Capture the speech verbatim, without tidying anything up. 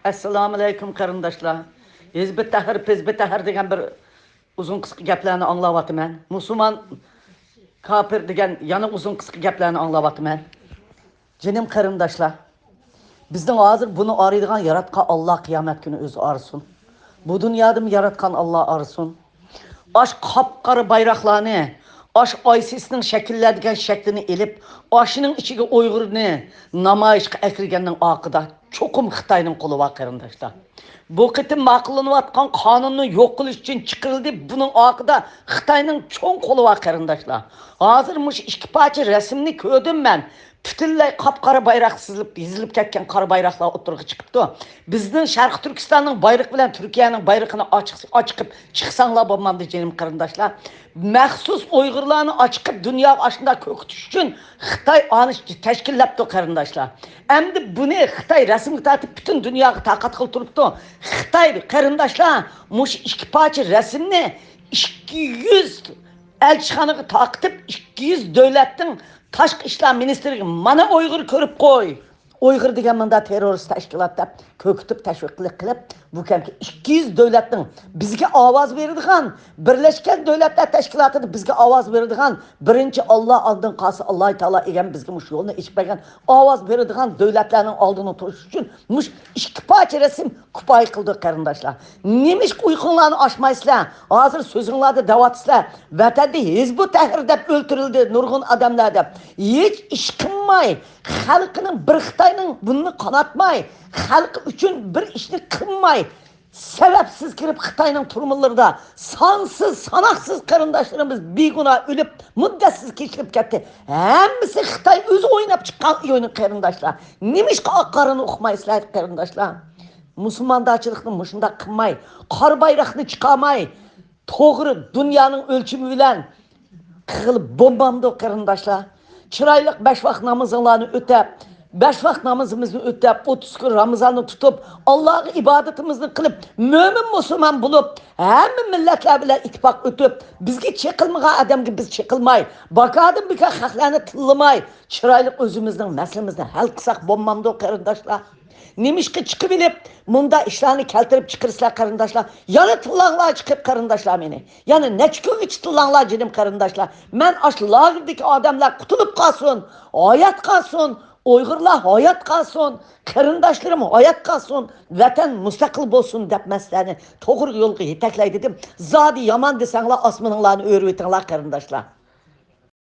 ئەسسالامۇئەلەيكۇم قېرىنداشلار. ھىزبۇت تەھرىر، پىزبۇت تەھرىر دېگەن بىر ئۇزۇن قىسقا گەپلەرنى ئاڭلاۋاتىمەن. مۇسۇلمان كاپىر دېگەن يەنە ئۇزۇن قىسقا گەپلەرنى ئاڭلاۋاتىمەن. جېنىم قېرىنداشلار، بىزنىڭ ھازىر بۇنى ئارىيدىغان ياراتقان ئاللا قىيامەت كۈنى ئۆزى ئارىسۇن. بۇ دۇنيادىمۇ ياراتقان ئاللا ئارىسۇن. ئاش قاپقارا بايراقلارنى، ئاش ئايسىسنىڭ شەكىللەر دېگەن شەكلىنى ئېلىپ، ئاشنىڭ ئىچىگە ئۇيغۇرنى نامايىشقا ئەكىرگەننىڭ ئارقىدا چوقۇم خىتاينىڭ قولى بار قېرىنداشلار. بۇ قېتىم ماقۇللىنىۋاتقان قانۇننى يوق قىلىش ئۈچۈن چىقىرىلدى. بۇنىڭ ئارقىدا خىتاينىڭ چوڭ قولى بار قېرىنداشلار. ھازىر مۇشۇ ئىككى پارچە رەسىمنى كۆردۈم مەن. پۈتۈنلەي قاپقارا بايراق سىزىلىپ، يېزىلىپ كەتكەن قارا بايراقلار ئوتتۇرىغا چىقىپتۇ. بىزنىڭ شەرقىي تۈركىستاننىڭ بايرىقى بىلەن تۈركىيەنىڭ بايرىقىنى ئاچىق-، ئاچىقىپ چىقساڭلار بولمامدۇ جېنىم قېرىنداشلار؟ مەخسۇس ئۇيغۇرلارنى ئاچىقىپ دۇنياغا ئاشۇنداق كۆرسىتىش ئۈچۈن خىتاي ئانى تەشكىللەپتۇ قېرىنداشلار. ئەمدى بۇنى خىتاي رەسىمگە تارتىپ پۈتۈن دۇنياغا تارقاتقىلى تۇرۇپتۇ. خىتاي قېرىنداشلار مۇشۇ ئىككى پارچە رەسىمنى ئىككى يۈز ئەلچىخانىغا تارقىتىپ، ئىككى يۈز دۆلەتنىڭ تاشقى ئىشلار مىنىستىرىگە مانا ئۇيغۇر كۆرۈپ قوي. ئۇيغۇر دېگەن مۇنداق تېررورىست تەشكىلات دەپ كۆرسىتىپ تەشۋىقلىق قىلىپ، بۇ كەمكى ئىككى يۈز دۆلەتنىڭ بىزگە ئاۋاز بېرىدىغان، بىرلەشكەن دۆلەتلەر تەشكىلاتىدا بىزگە ئاۋاز بېرىدىغان، بىرىنچى ئاللا ئالدىن قالسا، ئاللا تائالا ئىگەم بىزگە مۇشۇ يولنى ئېچىپ بەرگەن، ئاۋاز بېرىدىغان دۆلەتلەرنىڭ ئالدىنى توسۇش ئۈچۈن مۇشۇ ئىككى پارچە رەسىم كۇپايە قىلدى قېرىنداشلار. نېمىشقا ئۇيقۇڭلارنى ئاچمايسىلەر؟ ھازىر سۆزۈڭلاردا دەۋاتىسىلەر، ۋەتەندە ھىزبۇت تەھرىر دەپ ئۆلتۈرۈلدى نۇرغۇن ئادەملەر دەپ. ھېچ ئىش قىلماي، خەلقىنىڭ بىر خىتاينىڭ بۇنىنى قاناتماي، خەلقى ئۈچۈن بىر ئىشنى قىلماي، سەۋەبسىز كىرىپ خىتاينىڭ تۈرمىلىرىدا سانسىز ساناقسىز قېرىنداشلىرىمىز بىگۇناھ ئۆلۈپ، مۇددەتسىز كېسىلىپ كەتتى. ھەممىسى خىتاي ئۆزى ئويناپ چىققان ئويۇن قېرىنداشلار. نېمىشقا ئاق قارىنى ئۇقمايسىلەر قېرىنداشلار؟ مۇسۇلماندارچىلىقنى مۇشۇنداق قىلماي، قارا بايراقنى چىقارماي، توغرا دۇنيانىڭ ئۆلچىمى بىلەن قىلىپ بولمامدۇ قېرىنداشلار؟ چىرايلىق بەش ۋاق نامىزىڭلارنى ئۆتەپ، بەش ۋاق نامىزىمىزنى ئۆتەپ، ئوتتۇز كۈن رامىزاننى تۇتۇپ، ئاللاغا ئىبادىتىمىزنى قىلىپ، مۆمىن مۇسۇلمان بولۇپ، ھەممە مىللەتلەر بىلەن ئىتتىپاق ئۆتۈپ، بىزگە چېقىلمىغان ئادەمگە بىز چېقىلماي، باكادىن بىكار خەقلەرنى تىللىماي، چىرايلىق ئۆزىمىزنىڭ مەسىلىمىزنى ھەل قىلساق بولمامدۇ قېرىنداشلار؟ نېمىشقا چىقىۋېلىپ مۇنداق ئىشلارنى كەلتۈرۈپ چىقىرىسىلەر قېرىنداشلار؟ يەنە تىللاڭلار چىقىپ قېرىنداشلار مېنى. يەنە نەچچە كۈنگىچە تىللاڭلار جېنىم قېرىنداشلار. مەن ئاشۇ لاگېردىكى ئادەملەر قۇتۇلۇپ قالسۇن، ھايات قالسۇن، ئۇيغۇرلار ھايات قالسۇن، قېرىنداشلىرىم ھايات قالسۇن، ۋەتەن مۇستەقىل بولسۇن دەپ مەن سىلەرنى توغرا يولغا يېتەكلەي دېدىم. زادى يامان دېسەڭلار ئاسمىنىڭلارنى ئۆرۈۋېتىڭلار قېرىنداشلار.